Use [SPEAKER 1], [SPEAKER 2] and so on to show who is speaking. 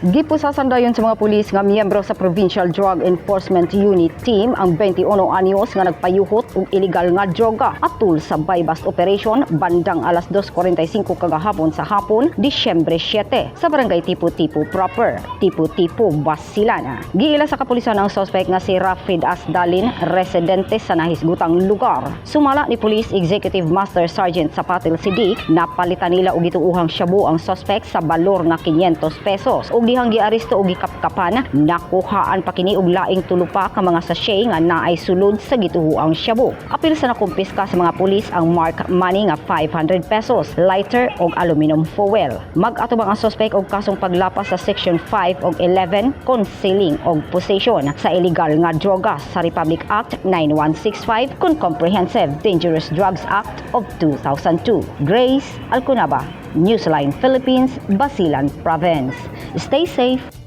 [SPEAKER 1] Gipusasan dayon sa mga pulis nga miyembro sa Provincial Drug Enforcement Unit Team ang 21 anyos nga nagpayuhot og illegal nga droga atul sa buy-bust operation bandang alas 2:45 kagahapon sa hapon, Disyembre 7, sa Barangay Tipo-Tipo Proper, Tipo-Tipo, Basilan. Giila sa kapulisan ang suspect nga si Rafid Asdalin, residente sa nahisgutang lugar. Sumala ni Police Executive Master Sergeant Sapatil Sidik, napalitan nila og gituohang shabu ang suspect sa balor nga 500 pesos. Ug dihang giaresto og gikapkapan, nakuhaan pa kini og laing tulo pa ka mga sachet nga naay sulod sa gituohang shabu. Apil sa nakumpiska sa mga pulis ang mark money nga 500 pesos, lighter og aluminum foil. Mag-atubang ang suspect og kasong paglapas sa Section 5 og 11, concealing og possession sa illegal nga droga sa Republic Act 9165 kun Comprehensive Dangerous Drugs Act of 2002. Grace Alconaba, Newsline Philippines, Basilan Province. Stay safe.